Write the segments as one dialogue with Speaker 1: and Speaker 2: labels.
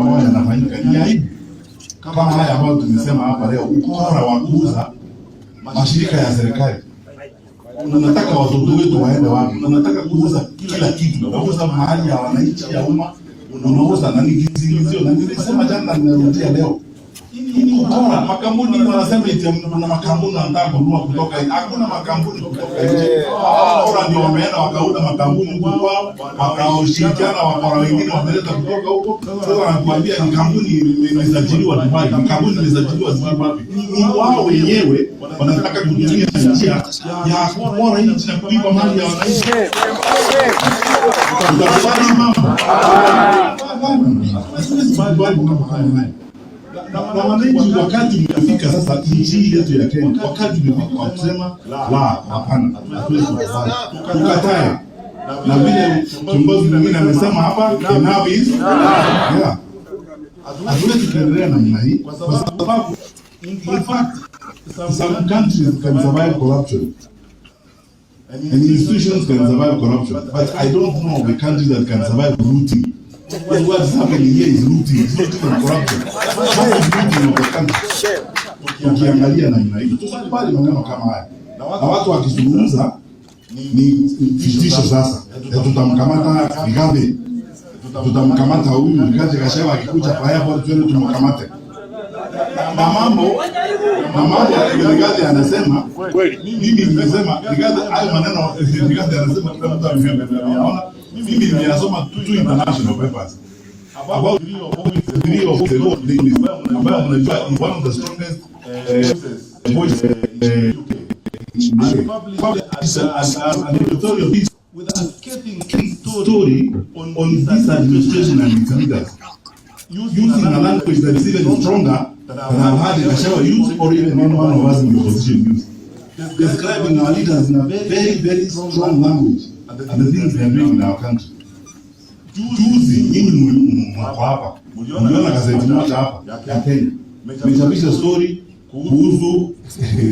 Speaker 1: mambo ambayo yanafanyika ni aibu, kama haya ambayo tumesema hapa leo, ukora wa kuuza mashirika ya serikali. Unataka watoto wetu waende wapi? Unataka kuuza kila kitu, unauza mahali ya wananchi ya umma, unauza na ni kisingizio. Na nilisema jana, ninarudia leo, hii ni ukora. Makampuni wanasema eti kuna makampuni wanataka kununua kutoka nje. Hakuna makampuni kutoka nje. Wakora ndio wameenda wakauza makampuni huko kwao, wakaoshirikiana wakora wengine wameleta kutoka huko. Sasa wanakuambia ni kampuni imesajiliwa Dubai, ni kampuni imesajiliwa sijui wapi. Ni wao wenyewe wanataka kutumia njia ya kupora nchi na kuiba mali ya wananchi. Utakubali mambo? Hatuwezi kukubali mambo haya haya. Na wananchi, wakati umefika sasa, nchi hii yetu ya Kenya, wakati umefika wa kusema la, hapana, hatuwezi kukubali, tukatae. Na vile kiongozi mwingine amesema hapa, enough is yeah. Hatuwezi kuendelea namna hii kwa sababu in fact some countries can survive corruption and institutions can survive corruption, but I don't know of a country that can survive looting. What is happening here is looting. It's not even corruption. Massive looting of the country. Ukiangalia namna hii, tusikubali maneno kama haya. Na watu wakizungumza ni vitisho sasa. Tutamkamata Rigathi, tutamkamata huyu Rigathi Gachagua akikuja kwa airport, twende tumkamate. Na mambo Rigathi anasema, mimi nimesema Rigathi, hayo maneno Rigathi anasema kila mtu ameyaona. Mimi nimeyasoma two international papers about three of the law ambayo mnajua is one of the strongest voices in an editorial piece with a scathing story on this administration and its leaders, using a language that is even stronger than I've heard Gachagua use or even one of us in the opposition use, describing our leaders in a very, very strong language and the things they are doing in our country. Juzi nyinyi mko hapa, mliona gazeti moja hapa ya Kenya imechapisha story kuhusu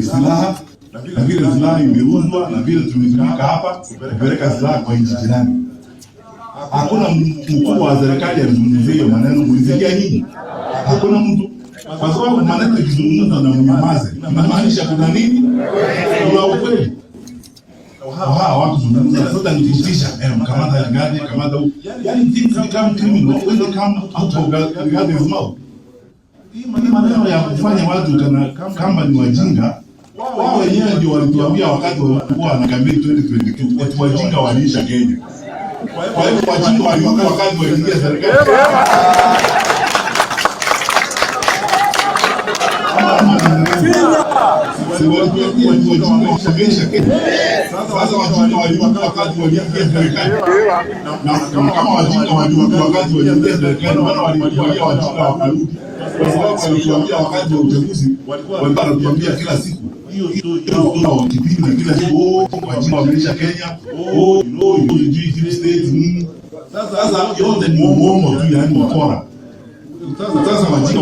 Speaker 1: silaha na vile silaha imeuzwa na vile tumetumika hapa kupeleka silaha kwa nchi jirani. Hakuna mkuu wa serikali alizungumzia hiyo maneno, mlisikia nyinyi? Hakuna mtu, kwa sababu maneno ikizungumzwa na mnyamaze, inamaanisha kuna nini? Kuna ukweli. Hawa hawakuzungumza. Sasa ni kutisha, mkamata Rigathi, kamata huyu. Yani things become criminal when they come out of Rigathi's mouth. Hii maneno ya kufanya watu kana kama ni wajinga, wao wenyewe ndio walituambia wakati walikuwa na kampeni 2022 eti wajinga waliisha Kenya. Kwa hivyo wajinga walikuwa wakati waliingia serikali. Ama si walituambia ni wajinga wameisha Kenya. Sasa wajinga walikuwa wakati waliingia serikali. Na kama wajinga walikuwa wakati waliingia serikali, mbona walikubalia wajinga wakarudi? Kwa sababu walituambia wakati wa uchaguzi, walikuwa wanatuambia kila siku hiyo hiyo kipindi na kila siku, oh, wajinga wameisha Kenya, oh, oh, sijui deep state nini. Sasa yote ni uongo tu, yaani ukora. Sasa wajinga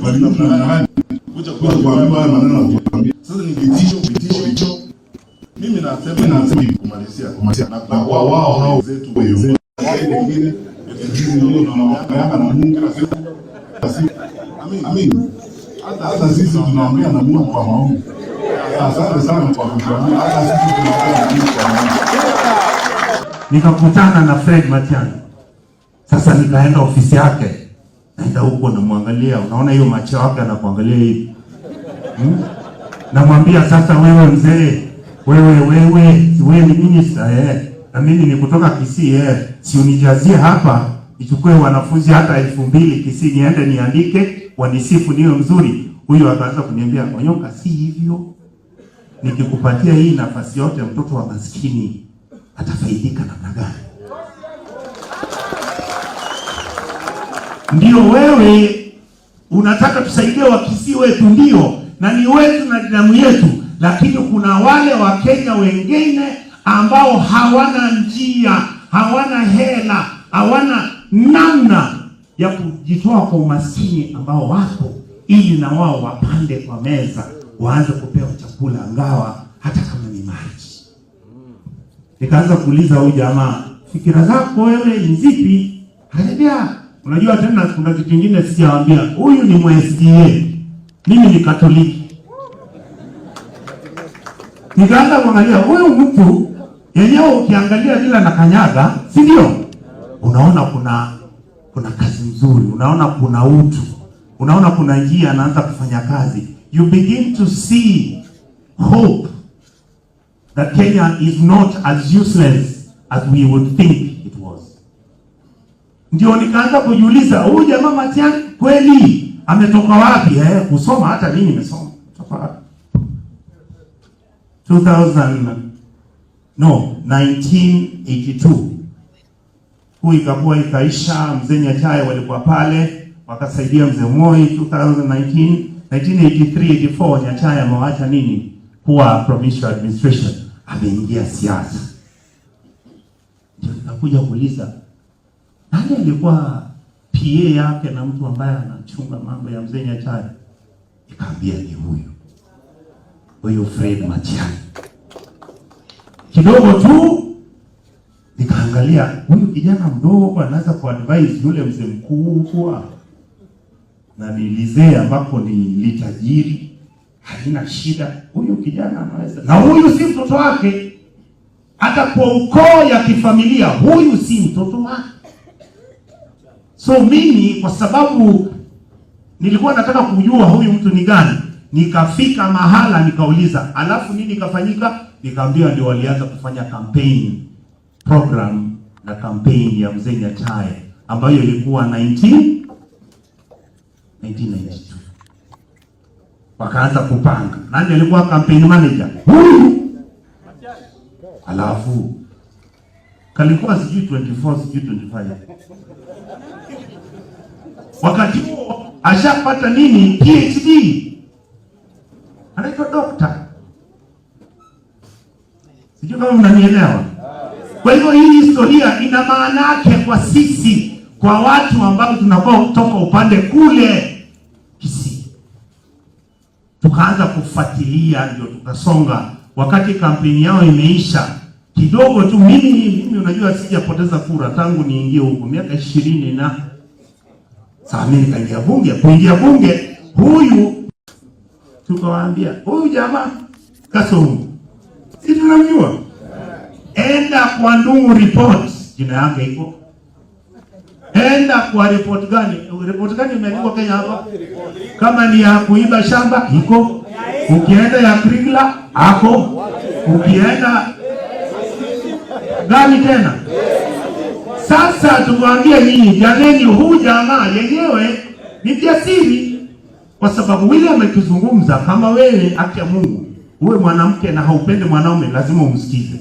Speaker 1: walirudi na nani? Kuja kuambiwa haya maneno na kuambia. Sasa ni vitisho, vitisho, vitisho.
Speaker 2: Mimi nasema
Speaker 1: Nasema hivi
Speaker 2: kumalizia
Speaker 1: kumalizia
Speaker 2: na
Speaker 1: na kwa wao hao
Speaker 2: wenzetu
Speaker 1: wenzetu wengine ndio tunaombeana na Mungu kila siku. Amin. Hata sisi tunaongea na Mungu kwa maombi. Asante sana kwa kutuambia. Hata sisi tunaongea na Mungu kwa maombi.
Speaker 3: Nikakutana na Fred Matiang'i. Sasa nikaenda ofisi yake, naenda huko namwangalia, unaona hiyo macho yake anakuangalia hivi. Namwambia sasa, wewe mzee, wewe wewe, si wewe ni minister eh, na mimi ni kutoka Kisii eh, si unijazie hapa nichukue wanafunzi hata 2000 Kisii niende niandike, wanisifu niwe mzuri. Huyo akaanza kuniambia, Onyonka, si hivyo, nikikupatia hii nafasi yote, mtoto wa maskini atafaidika namna gani? Ndio wewe unataka tusaidie Wakisii wetu, ndio, na ni wetu na damu yetu, lakini kuna wale Wakenya wengine ambao hawana njia, hawana hela, hawana namna ya kujitoa kwa umaskini ambao wako, ili na wao wapande kwa meza, waanze kupewa chakula ngawa hata kama ni maji. Nikaanza kuuliza huyu jamaa, fikira zako wewe ni zipi? Akaniambia Unajua tena kuna kitu kingine sijawaambia. Huyu ni mSDA. Mimi ni Katoliki. Nikaanza kuangalia huyu mtu yenyewe, ukiangalia vile na kanyaga, si ndio? Unaona kuna kazi nzuri, unaona kuna utu, unaona kuna njia anaanza kufanya kazi. You begin to see hope that Kenya is not as useless as we would think it was. Ndio nikaanza kujiuliza huyu jamaa Matiang'i kweli ametoka wapi? Kusoma hata mimi nimesoma. Kutoka wapi? 2000, no, 1982 huu ikakuwa ikaisha. Mzee Nyachae walikuwa pale wakasaidia mzee Moi. 2019 1983 84 Nyachae amewacha nini kuwa provincial administration, ameingia siasa. Ndio nikakuja kuuliza nani alikuwa PA yake na mtu ambaye anachunga mambo ya mzee Nyachae, nikaambia ni huyu Fred Matiang'i. Kidogo tu nikaangalia huyu kijana mdogo anaweza kuadvise yule mzee mkubwa, na nilizee ambapo ni litajiri, halina shida. Huyu kijana anaweza, na huyu si mtoto wake, hata kwa ukoo ya kifamilia, huyu si mtoto wake. So mimi kwa sababu nilikuwa nataka kujua huyu mtu ni gani, nikafika mahala nikauliza, alafu nini ikafanyika? Nikaambiwa ndio walianza kufanya campaign program na campaign ya mzee Nyachae ambayo ilikuwa 1992 wakaanza kupanga nani alikuwa campaign manager huyu, alafu kalikuwa sijui 24 sijui 25 wakati huo ashapata nini PhD, anaitwa doctor. Sijui kama mnanielewa. Kwa hivyo hii historia ina maana yake kwa sisi, kwa watu ambao tunakuwa kutoka upande kule Kisii, tukaanza kufuatilia, ndio tukasonga. Wakati kampeni yao imeisha kidogo tu, mimi unajua sijapoteza kura tangu niingie huko miaka 20 na sasa mimi nikaingia bunge. Kuingia bunge, huyu tukawaambia huyu jamaa Kasongo, si tunamjua, enda kwa Ndung'u report, jina yake iko. Enda kwa report gani? Report gani imeandikwa Kenya hapa? Kama ni ya kuiba shamba iko, ukienda ya Kriegler ako, ukienda gani tena? Sasa tukwambia nyinyi, jameni, huu jamaa yenyewe ni jasiri, kwa sababu William akizungumza, kama wewe, haki ya Mungu, uwe mwanamke na haupende mwanaume, lazima umsikize.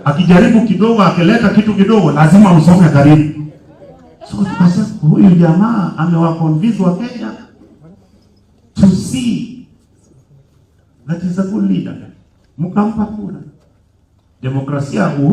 Speaker 3: Akijaribu kidogo, akileta kitu kidogo, lazima usonge karibu. So tukasema huyu jamaa amewaconvince wa Kenya to see that is a good leader, mkampa kura. Demokrasia uhuru